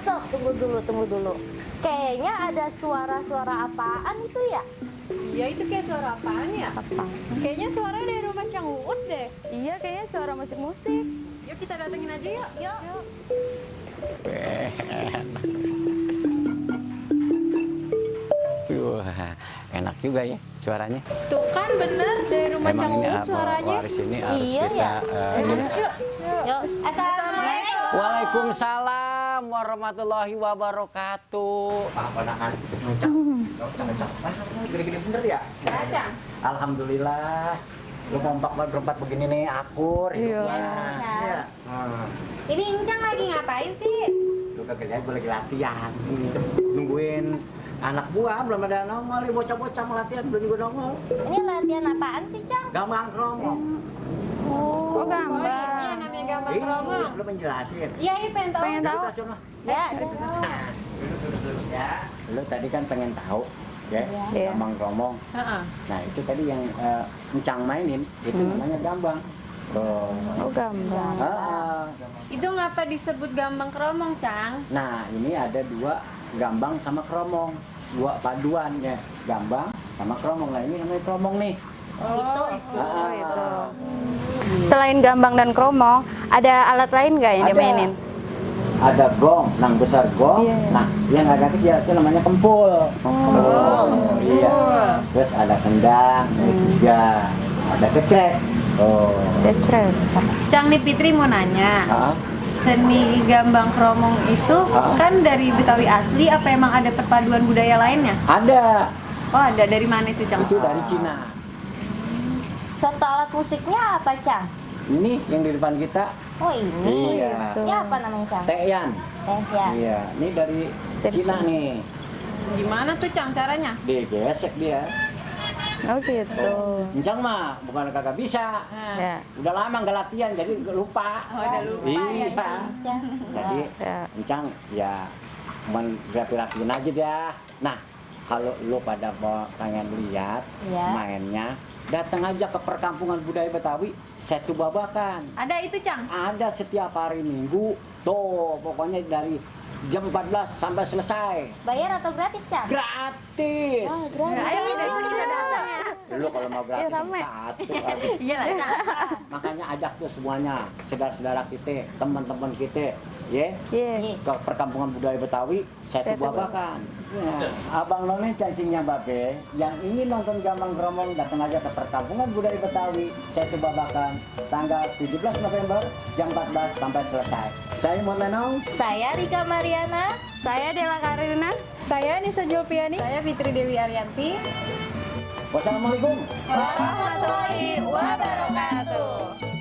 Stop, tunggu dulu. Kayaknya ada suara-suara apaan itu ya? Iya, itu kayak suara apaan ya? Apa? Kayaknya suara dari rumah Cang Uut deh. Iya, kayaknya suara musik-musik. Yuk kita datengin aja yuk. Yuk. Wah, enak juga ya suaranya. Tuh kan bener dari rumah Cang Emang ini Uut suaranya. waris ini harus Iya, kita ya. Yuk. Assalamualaikum. Waalaikumsalam warahmatullahi wabarakatuh. Ponakan cakep. Gede-gede bener ya? Cang. Alhamdulillah. Lu kompak banget berempat begini nih, akur hidupnya. Iya. Ini Incang lagi ngapain sih? Lu kagak lihat gue lagi latihan. Nungguin anak buah belum ada nongol, nih bocah-bocah latihan belum juga nongol. Ini latihan apaan sih, Cang? Gamang kromong. Oh, gambar. Iya, namanya gambar kromong. Belum menjelasin. Iya, pengen tahu. Pengen tahu. Ya, Duduk ya. Lu tadi kan pengen tahu ya, Iya. gamang kromong. Heeh. Nah, itu tadi yang Encang mainin, itu namanya gambang. Tuh. Oh, gambar. Itu ngapa disebut gambang kromong, Cang? Nah, ini ada dua gambang sama kromong. Dua paduan ya, gambang sama kromong. Nah, ini namanya kromong nih. gitu. Oh, itu. Selain gambang dan kromong, ada alat lain nggak yang Ada. dimainin? Ada gong, nang besar gong. Iya. Nah, yang agak kecil itu namanya kempul. Iya. Terus ada kendang, ada juga. Ada kecek. Oh. Cecret. Cang nih Fitri mau nanya. Ah, Seni gambang kromong itu Ah. kan dari Betawi asli apa emang ada perpaduan budaya lainnya? ada. Oh, ada dari mana itu, Cang? Itu dari Cina. Contoh alat musiknya apa, Cang? Ini yang di depan kita. Oh, ini. Iya. Ya, apa namanya, Cang? Teyan. Ya. Iya, ini dari Dari Cina Cina. nih. Gimana tuh, Cang, caranya? Digesek dia. Oh, gitu. Encang mah bukan kagak bisa. Ya. Udah lama nggak latihan jadi lupa. Oh, udah lupa ya, Iya. Cang. Jadi Ya. Encang ya cuman rapi-rapiin aja dah. Nah, kalau lu pada mau pengen lihat Iya. mainnya, datang aja ke perkampungan budaya Betawi, Setu Babakan. Ada itu, Cang? Ada setiap hari Minggu. Tuh, pokoknya dari jam 14 sampai selesai. Bayar atau gratis, Cang? Gratis. Oh, gratis. Ayo, besok kita datang ya. Lu kalau mau gratis Iya, rame. satu aduh. Iya lah, Cang. Makanya ajak tuh semuanya, saudara-saudara kita, teman-teman kita, ya, Iya. ke perkampungan budaya Betawi, Setu Setu Babakan. Ya. Abang None cacingnya Babe, yang ingin nonton gambang kromong datang aja ke perkampungan budaya Betawi, Setu Babakan, tanggal 17 November, jam 14 sampai selesai. Saya Montenong. Saya Rika Mariana. Saya Dela Karina. Saya Nisa Julpiani. Saya Fitri Dewi Arianti. Wassalamualaikum. Warahmatullahi wabarakatuh.